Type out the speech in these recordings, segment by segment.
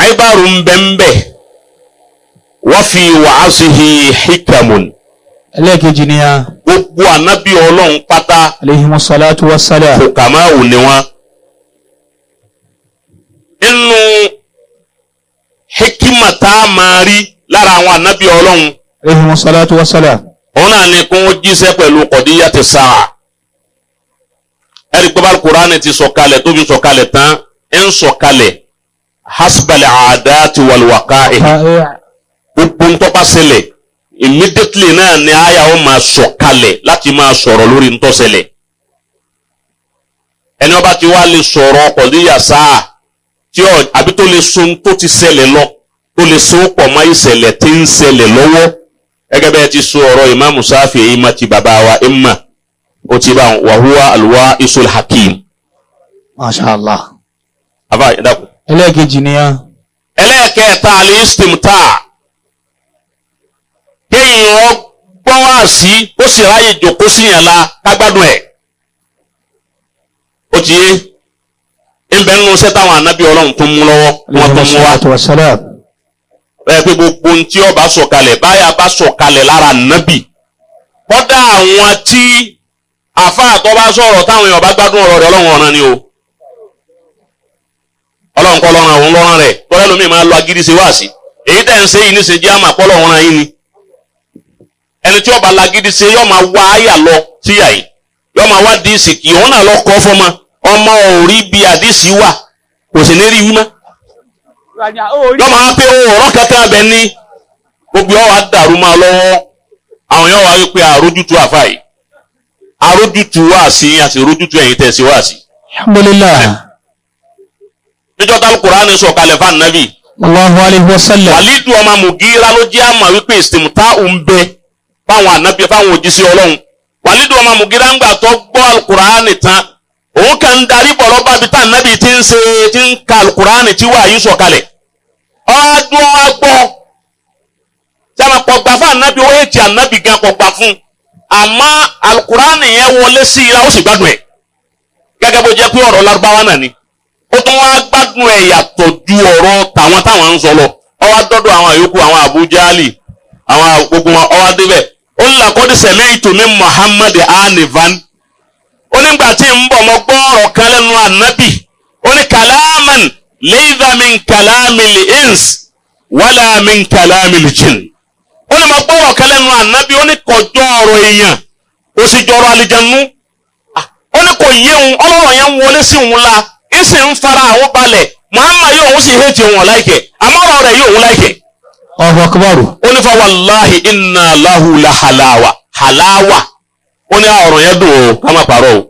Àìbárò ń bẹ ń bẹ wa fi wa'azihi hikamun. Ẹlẹ́ẹ̀kejì ni a. Gbogbo ànábì Ọlọ́run pátá, Alayhimu salatu wa salam. Hukamawu ni wọn. Nínú hikima tá a máa rí lára àwọn ànábì Ọlọ́run, Alayhimu salatu wa salam. òun náà ni kó wọ́n jíṣẹ́ pẹ̀lú qadiyati sáà. Ẹ̀rí pé bá Kùránì ti sọ̀kalẹ̀ tó fi sọ̀kalẹ̀ tán, ń sọ̀kalẹ̀ hasbal aadati wal waqa'i, gbogbo ń tó bá ṣẹlẹ̀ immediately náà ni àyà ó máa sọ̀kalẹ̀ láti máa sọ̀rọ̀ lórí ń tó ṣẹlẹ̀. Ẹni ó bá ti wá lè sọ̀rọ̀ kọ̀díyà sáà tí ọ àbí tó lè sun tó ti ṣẹlẹ̀ lọ, tó lè so pọ̀ mọ́ ìṣẹ̀lẹ̀ tí ń ṣẹlẹ̀ lọ́wọ́, gẹ́gẹ́ bẹ́ẹ̀ ti sọ ọ̀rọ̀ Ìmáàmù Ṣáfi'í má ti bàbá wa Imma ó ti bá wa huwa al-wa'isul hakim. Masha Allah. Afa ìdàkùn. Ẹlẹ́ẹ̀kejì ni a. Ẹlẹ́ẹ̀kẹta, al-istimta, kéèyàn gbọ́ wá sí ó sì ráyè jòkó sí yẹn la kágbádùn ẹ̀. Ó ti yé ń bẹ nínú iṣẹ́ táwọn ànábì Ọlọ́run tó mú lọ́wọ́, wọ́n tó mú wá. Salatu wa salam. Ẹ pé gbogbo ohun tí ó bá sọ̀kalẹ̀ báyà bá sọ̀kalẹ̀ lára nábì, kọ́dà àwọn tí àfáà tó bá sọ̀rọ̀ táwọn èèyàn bá gbádùn ọ̀rọ̀ rẹ̀, Ọlọ́run ọ̀ràn ni o. Ọlọ́run kọ́ lọ́ràn òun lọ́ràn rẹ̀ tọ́lẹ́ lómi máa lọ agídí ṣe wáàsí. Èyí tẹ̀ ń ṣe yìí níṣe jẹ́ àmà pọ́lọ̀ ọ̀ràn yín ni. Ẹni tí ó bá lagídí ṣe yóò máa wá àyà lọ síyà yìí, yóò máa wá díìsì kì òun náà lọ kọ́ fọmọ ọmọ ò rí bí àdíìsì wà, kò sì ní rí wí mọ́. Yóò máa pé ọ̀rọ̀ kankan abẹ ní gbogbo ọ̀ wá dàrú máa lọ́wọ́. Àwọn yóò wá wípé àrójútu àfà yìí, àrójútu wá sí àti rójútu ẹ̀yìn tẹ̀ sí wá sí. Alhamdulillah. Níjọ́ tá Kùránì sọ̀kalẹ̀ fún ànábì, Allahu alayhi wa sallam. Wàlídù ọmọ Mùgírà ló jẹ́ àmà wípé ìsìmùtá ń bẹ fáwọn ànábì, fáwọn òjíṣẹ́ Ọlọ́run. Wàlídù ọmọ Mùgírà ń gbà tó gbọ́ Alukùránì tán, òun kàn ń darí bọ̀ lọ́ba bíi tá ànábì ti ń ṣe ti ń ka Alukùránì tí wàá yìí sọ̀kalẹ̀. Ọdún agbọ́ sábà kọgbà fún ànábì, ó yẹ ti ànábì gan kọgbà fún, àmọ́ Alukùránì yẹn wọlé sí i la, ó sì gbádùn ẹ̀ gẹ́gẹ́ bó jẹ́ pé ọ̀rọ̀ Lárúbáwá náà ni. Ó tún wá gbádùn ẹ̀ yàtọ̀ ju ọ̀rọ̀ tàwọn táwọn ń sọ lọ. Ó wá dọ́dọ̀ àwọn yòókù, àwọn Abu Jali, àwọn gbogbo wọn, ó wá débẹ̀, ó ń laqad sami'tu min Muhammad anivan. Ó nígbà tí ń bọ̀, mo gbọ́ ọ̀rọ̀ kan lẹ́nu ànábì. Ó ní kalaman laysa min kalamil ins wala min kalamil jinn. Ó ní mo gbọ́ ọ̀rọ̀ kan lẹ́nu ànábì, ó ní kọjọ́ ọ̀rọ̀ èèyàn, kò sì jọrọ̀ àlìjẹnú. Ó ní kò yé òun, ọlọ́rọ̀ yẹn ń wọlé sí òun la, ń sì ń fara àwọn balẹ̀. Muhammad yóò òun sì hẹ́ẹ̀tì òun ọ̀láìkẹ̀, àmọ́ ọ̀rọ̀ rẹ̀ yóò òun láìkẹ̀. Allahu akbar. Ó ní fa wàláhi inna lahu la halawa halawa. Ó ní ọ̀rọ̀ yẹn dùn o, ká má parọ́ o,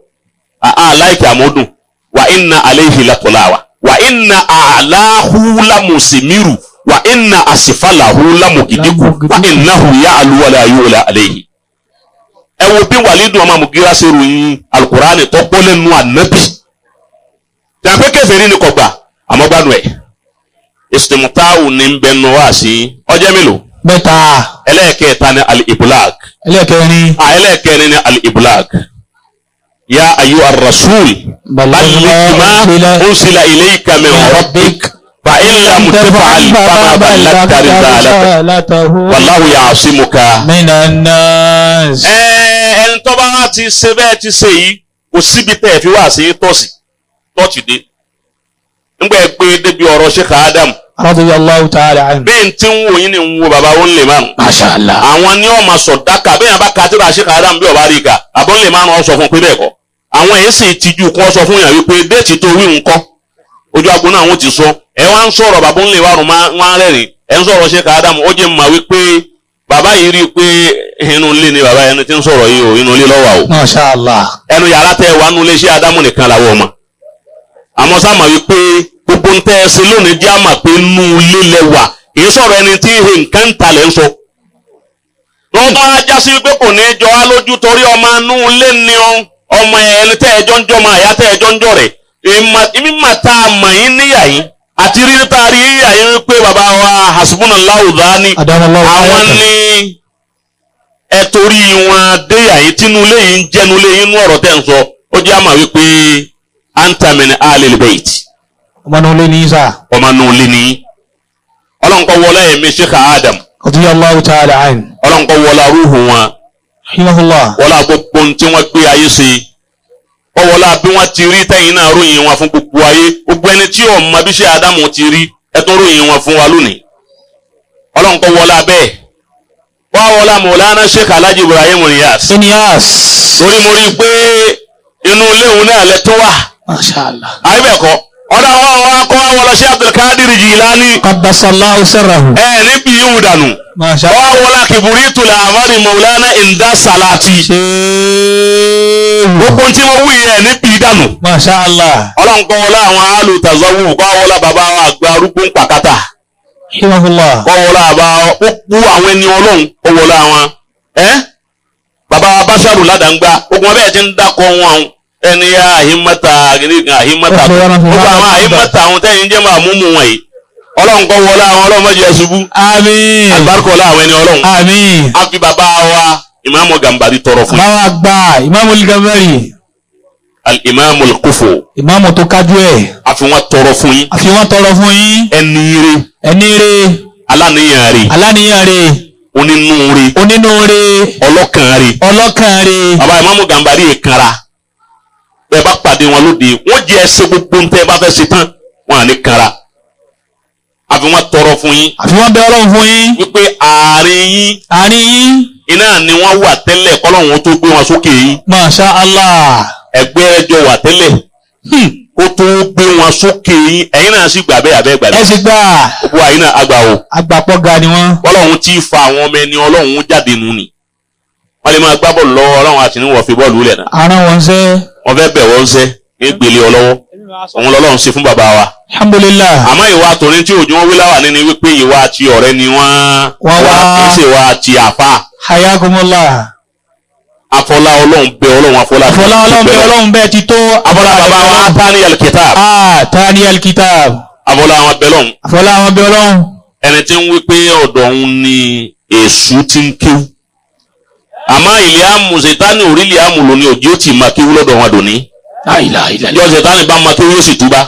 àá láìkẹ̀ àmọ́ dùn. Wa inna alayhi la tolawa wa inna a'lahu la musimiru wa inna asfalahu la mugidiku wa innahu ya'lu wa la yu'la alayhi. Ẹ wo bí Wàlídù ọmọ Mùgírà ṣe ròyìn Alukurani tó gbọ́ lẹ́nu ànábì. Tàbí kèfèrí ni kò gbà, àmọ́ gbádùn ẹ̀. Istimta'u ní ń bẹnu wá sí ọjọ́ mélòó? Mẹ́ta. Ẹlẹ́ẹ̀kẹta ni al-iblag. Ẹlẹ́ẹ̀kẹrin. Ẹlẹ́ẹ̀kẹrin ni al-iblag. Ya ayu ar-rasul balligh ma unsila ilayka min rabbik fa in lam taf'al fama ballaghta risalatahu wallahu ya'simuka minan nas. Ẹni tó bá wá ti ṣe bẹ́ẹ̀ ti ṣe yìí, kò síbi tẹ́ ẹ fi wá sí tọ́sí tọ́ọ̀tì dé ńgbà ẹ gbé débi ọ̀rọ̀ Sheikh Adam Radiyallahu ta'ala anhu. Bẹ́ẹ̀ tí ń wò yín ni ń wo bàbá wọn lè márùn. Masha Allah. Àwọn ni wọn máa sọ dáka bẹ́ẹ̀ yẹn bá ka tíra Sheikh Adam bí ọba rí ka àbọ̀ ń lè márùn ọ sọ fún pé bẹ́ẹ̀ kọ́. Àwọn èyí sì tijú kọ́ sọ fún yàn wípé déètì tó wí nǹkan ojú agbo náà wọ́n ti sọ. Ẹ wá ń sọ̀rọ̀ bàbá ń lè márùn máa ń rẹ́rìn. Ẹ ń sọ̀rọ̀ Sheikh Adam, ó jẹ́ mà wípé bàbá yìí rí i pé inú ilé ni bàbá ẹni tí ń sọ̀rọ̀ yìí o, inú ilé ló wà o. Masha Allah. Ẹnu yàrá tẹ wà nulẹ̀ Sheikh Adamu nìkan làwọn ọmọ. Àmọ́ sáà mà wípé gbogbo ń tẹ́ ẹ sí lónìí jẹ́ àmà pé inú ilé lẹ wà, kì í sọ̀rọ̀ ẹni tí nǹkan ń talẹ̀ ń sọ. Wọ́n bá já sí wípé kò ní jọ á lójú torí ọmọ inú ilé ni ọmọ ẹni tẹ́ ẹjọ́ ń jọ ọmọ àyà tẹ́ ẹjọ́ ń jọ rẹ̀. Ìmọ̀ tá a mọ̀ yín níyà yín àti rírí tá a rí yíyà yín wípé bàbá wa Hasbunallahu Dhani àwọn ní ẹ torí wọn déyà yín tínú ilé yìí ń jẹnu ilé yín nú ọ̀rọ̀ tẹ́ ń sọ, ó jẹ́ àmà wípé anta min alil bayt. Ọmọ nù lé ní sá. Ọmọ nù lé ní. Ọlọ́run kó wọlé ẹ̀mí Sheikh Adam. Radiyallahu ta'ala anhu. Ọlọ́run kó wọlé arúhù wọn. Rahimahullah. Wọlé gbogbo ohun tí wọ́n gbé ayé ṣe. Kọ́ wọlé bí wọ́n ti rí tẹ́yìn náà ròyìn wọn fún gbogbo ayé. Gbogbo ẹni tí ò mọ bí Sheikh Adam ti rí, ẹ tún ròyìn wọn fún wa lónìí. Ọlọ́run kó wọlé abẹ́. Wọ́n wọlé Mọ̀lánà Sheikh Alhaji Ibrahim Niyas. Niyas. Torí mo rí i pé inú ilé òun náà lẹ tó wà. Masha Allah. Àyíbẹ̀kọ́ ọ̀dọ̀ àwọn àwọn akọ́ àwọn lọ sí Abdulkadir Jilani. Qaddasallahu sirrahu. Ẹ níbi yíwù dànù. Masha Wọ́n Allah. wọlé kiburitu làmárì Mọ̀lánà Inda Salati. Ṣéwù. Gbogbo tí mo wí yẹn níbi dànù. Masha Allah. Ọlọ́run kọ́ wọlé àwọn alùtàzọ́wù kọ́ wọlé bàbá àwọn àgbà arúgbó ń pàkátà. Rahimahullah. Kọ́ wọlé àbá gbogbo àwọn ẹni Ọlọ́run kọ́ wọlé àwọn. Ẹ́ bàbá wa Báṣárù ládàgbà ogun ọbẹ̀ ti ń dákọ̀ wọn àwọn ẹni yá àhímọ́ta kìnìkan àhímọ́ta gbogbo àwọn àhímọ́ta àwọn tẹ́yìn jẹ́ máa mú mu wọ̀nyí. Ọlọ́run kọ́ wọlé àwọn Ọlọ́run má jẹ́ ṣubú. Àmín. Àlùbáríkà ọlá àwọn ẹni Ọlọ́run. Àmín. A fi bàbá wa Ìmáàmù Gàmbàrí tọrọ fún yín. Báwa gba Ìmáàmù Gàmbàrí. Al-Imam al-Kufu. Ìmáàmù tó kájú ẹ̀. A fi wọn tọrọ fún yín. A fi wọn tọrọ fún yín. Ẹni ire. Ẹni ire. Aláníyàn ire. Aláníyàn ire. Onínúure. Onínúure. Ọlọ́kàn ire. Ọlọ́kàn ire. Bàbá Ìmáàmù Gàmbàrí ìkanra. Bẹ́ẹ̀ bá pàdé wọn lóde, wọ́n jẹ́ ẹsẹ̀ gbogbo ń tẹ́ ẹ bá fẹ́ ṣe tán, wọn à ní kanra. A fi wọn tọrọ fún yín. A fi wọn bẹ Ọlọ́run fún yín. Wípé àárín yín. Àárín yín. Iná ni wọ́n wà tẹ́lẹ̀ kọ́lọ́hún tó gbé wọn sókè yín. Masha Allah. Ẹgbẹ́ ẹjọ́ wà tẹ́lẹ̀. Kó tó gbé wọn sókè yín. Ẹ̀yin náà sì gbà bẹ́ẹ̀ abẹ́ gbà bẹ́ẹ̀. Ẹ sì gbà. Gbogbo àyín náà àgbà o. Àgbàpọ̀ ga ni wọ́n. Kọ́lọ́hún ti fa àwọn ọmọ ẹni Ọlọ́run jáde nù ni. Wọ́n lè máa gbá bọ́ọ̀lù lọ́wọ́ Ọlọ́run àti níwọ̀n fi bọ́ọ̀lù lẹ̀ náà. Àrùn wọn ṣe. Wọ́n fẹ́ bẹ̀ wọ́n ṣẹ́ ní gbélé ọlọ́wọ́. Òun lọ́lọ́run ṣe fún bàbá wa. Alhamdulillah. Àmọ́ ìwà tòní tí òjò wọn wí láwà ní ni wípé ìwà àti ọ̀rẹ́ ni wọ́n. Wọ́n wá. Kì í ṣe ìwà àti àfa. Hayakumullah. Afọlá Ọlọ́run bẹ Ọlọ́run afọlá. Afọlá Ọlọ́run bẹ Ọlọ́run bẹ ti tó. Afọlá bàbá wa Atani al-Kitab. Atani al-Kitab. Afọlá àwọn bẹ Ọlọ́run. Afọlá àwọn bẹ Ọlọ́run. Ẹni tí ń wí pé ọ̀dọ̀ òun ni èṣù ti ń kéwú. Àmọ́ ilé àmù Sètánì orílẹ̀ àmù lóní òjì ó ti máa kéwú lọ́dọ̀ wọn dòní. Ìjọ Sètánì bá máa kéwú yóò sì túbá.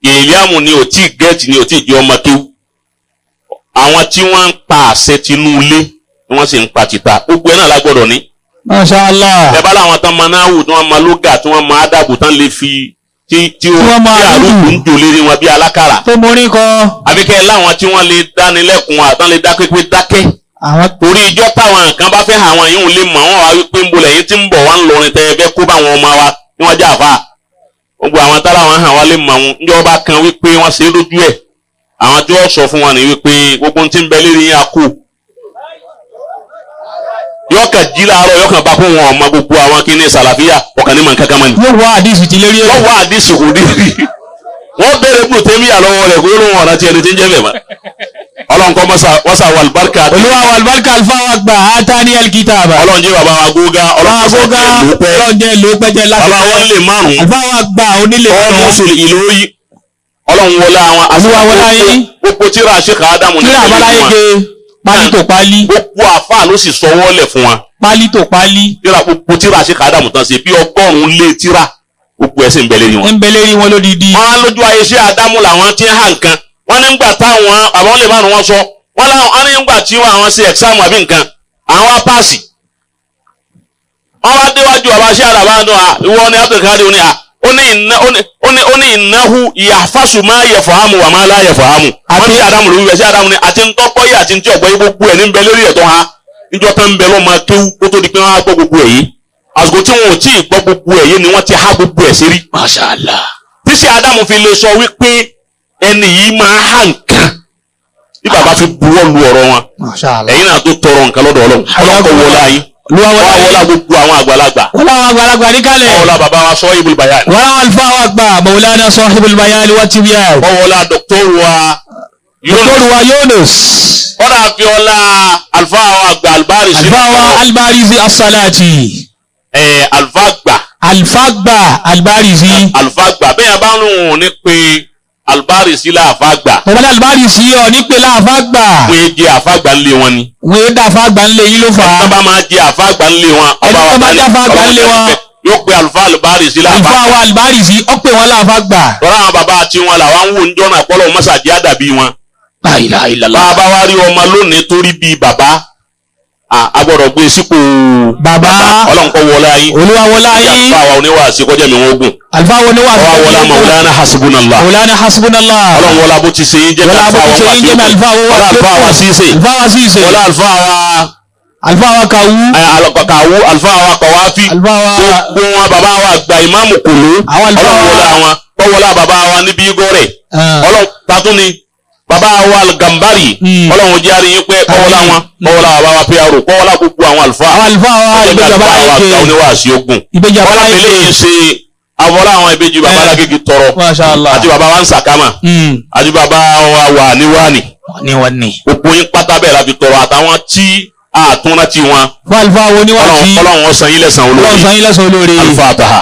Ilé àmù ni ò tí gẹ́ẹ̀tì ni ò tí jẹ́ ọmọ kéwú. Àwọn tí wọ́n ń pa àṣẹ tinú ilé ni wọ́n sì ń pa tìta. Gbogbo ẹ̀ náà la gbọ́dọ̀ ní. Masha Allah. Ẹ bá láwọn tán máa náwó tí wọ́n máa lóga tí wọ́n máa dàbò tán lè fi tí wọ́n máa àrùkù ń jò lérí wọn bí alákàrà. Tó mórí kọ. Àbí kẹ́ ẹ láwọn tí wọ́n lè dánilẹ́kun àtán lè dá pépé dákẹ́. Torí ìjọ táwọn nǹkan bá fẹ́ àwọn yìí ń lè mọ̀ wọ́n wá wípé ń bolẹ̀ yín tí ń bọ̀ wá ń lọrin tẹ́ ẹ fẹ́ kó bá àwọn ọmọ wa ní wọ́n já àfa. Gbogbo àwọn tára wọn hàn wá lè mọ̀ wọn níjọ́ bá kan wípé wọ́n ṣe é lójú ẹ̀. Àwọn tí wọ́n sọ fún wọn ni wípé gbogbo ohun tí ń bẹ lérí yín á kú. Yọkàn jí láàárọ̀ yọkàn bá fún wọn ọmọ gbogbo àwọn kíní sàlàfíà ọkàn ní mọ̀ nǹkan kan mọ́ ni. Yóò wá àdìsí ti lérí ẹ̀. Wọ́n wá àdìsí kò ní rí. Wọ́n bẹ̀rẹ̀ Ibn Taymiyyah lọ́wọ́ rẹ̀ kó lóun ọ̀rọ̀ tí ẹni tí ń jẹ́ bẹ̀ mọ́. Ọlọ́run kọ́ mọ́sá wà lùbáríkà. Olúwa wà lùbáríkà àlùfáà wa gbà Atani al-Kitab. Ọlọ́run jẹ́ bàbá wa gógá. Ọlọ́run gógá. Ọlọ́run jẹ́ ìlú pẹ́jẹ́ láti. Bàbá wọn lè márùn-ún. Àlùfáà wa gbà onílé márùn-ún. Ọmọ ìlú yìí. Ọlọ́run wọlé àwọn. Olúwa wọlé ayé. Gbogbo tíra Sheikh Ádámù ní tíra àbáláyé ge pálí tó pálí. Gbogbo àfáà ló sì sọwọ́ lẹ̀ fún wa. Pálí tó pálí. Gbogbo tíra Sheikh Ádámù tán ṣe bí 100 lé tíra. Gbogbo ẹ̀sìn ń bẹ lérí wọn. Ń bẹ lérí wọn lódìdí. Wọ́n á lójú ayé Sheikh Ádámù làwọn ti ń hà nǹkan. Wọ́n ní gbà táwọn àwọn lè márùn wọn sọ. Wọ́n láwọn ní gbà tí àwọn ṣe ẹ̀xámù àbí nǹkan. Àwọn wá páàsì. Wọ́n wá déwájú àbá Sheikh Ádámù náà ìwọ ni Abdulkadir ní à. Ó ní ìnáhu yàfàṣù máa yẹ fàámu wà máa láyẹ fàámu. Wọ́n ní Ádámù ló wíwẹ̀ sí Ádámù ní àti ntọ́gbọ́ yìí àti ntí ọ̀gbọ́ yìí gbogbo ẹ̀ ní ń bẹ lórí ẹ̀tọ́ ha. Níjọ́ tán ń bẹ lọ́mọ kéwú kó tó di pé wọ́n á gbọ́ gbogbo ẹ̀ yìí. Àsìkò tí wọn ò tí ì gbọ́ gbogbo ẹ̀ yìí ni wọ́n ti há gbogbo ẹ̀ sérí. Masha Allah. Tí sí Ádámù fi lè sọ wípé ẹni yìí máa há nǹkan. Bí bàbá fi buwọ́ lu ọ̀rọ̀ wọn. Masha Allah. Ẹ̀yin náà tó tọrọ nǹkan lọ́dọ̀ Ọlọ́run. Ọlọ́run kò wọlé ayé. Olúwa wọlá gbogbo àwọn àgbàlagbà. Wọlá àwọn àgbàlagbà níkàlẹ̀. Wọlá bàbá wa Sahibul Bayan. Wọlá àwọn àlùfáà wa gbà Mawlana Sahibul Bayan wa Tibyan. Wọlá dọ́kítọ́rù wa Dọ́kítọ́rù wa Yunus. Kọ́dà fi ọlá àlùfáà wa àgbà Albarisi. Àlùfáà wa Albarisi As-Salati. Àlùfáà gbà. Àlùfáà gbà Albarisi. Àlùfáà gbà bẹ́ẹ̀ bá ń rún ní pé Albarisi láàfáà gbà. Bàbá Albarisi ọ̀ ní pé láàfáà gbà. Wọ́n jẹ́ àfáà gbà ńlé wọn ni. Wọ́n dá àfáà gbà ńlé yín ló fà á. Ẹni tó bá máa jẹ àfáà gbà ńlé wọn. Ẹni tó bá jẹ àfáà gbà ńlé wọn. Yóò pe àlùfáà Albarisi láàfáà. Àlùfáà wa Albarisi ó pè wọ́n láàfáà gbà. Lọ́la àwọn bàbá àti wọn làwọn ń wò ń jọ́nà àpọ́lọ́ mọ́sàdí àdàbí wọn. La ilaha illallah. Bàbá wa rí ọmọ lónìí torí bíi bàbá, a gbọ́dọ̀ gbé sípò Bàbá. Ọlọ́run kọ́ wọlé ayé. Olúwa wọlé ayé. Ìyá àlùfáà wa oníwàásí kọjá mi wọ́n gùn. Àlùfáà wo ni wà Ọwọ́ wọlé Maulana hasbunallah. Maulana hasbunallah. Ọlọ́run wọlé abó ti ṣe yín jẹ́ Wọlé abó ti ṣe yín jẹ́ àlùfáà wo wá wọlé àlùfáà wa Sísè. Àlùfáà wa Sísè. Wọlé àlùfáà wa Àlùfáà wa Kàwú. Kàwú, àlùfáà wa Kọ̀wáfí. Àlùfáà wa Gbogbo wọn, bàbá wa àgbà ìmáàmù Kòló. Àwọn àlùfáà Ọlọ́run wa. wọlé àwọn kọ́ wọlé bàbá wa níbi igọ́ rẹ̀. Ọlọ́run tatún ni bàbá wa Gàmbárì. Ọlọ́run jẹ́ àríyìn pé kọ́ wọlé àwọn kọ́ wọlé bàbá wa PRO, kọ́ wọlé gbogbo àwọn àlùfáà. Àwọn àlùfáà wa Ọjọ́ ìbejì àlùfáà wa Abalágége. àgbà oníwàásí ogun. Ìbejì Wọ́n lápẹ̀lẹ́ Abalágége. yìí ṣe àwọlé àwọn ìbejì bàbá Alágége tọrọ Masha Allah. àti bàbá wa ń sàkámà àti bàbá wa wà ní wàní. Ní wọ́n ní. Gbogbo yín pátá bẹ́ẹ̀ la fi tọrọ àtàwọn tí àtúnrántí wọn. Fún àlùfáà wo ni wà sí. Ọlọ́run ó san yín lẹ́san Ọlọ́run olóore. san yín lẹ́san olóore. Al-Fatiha.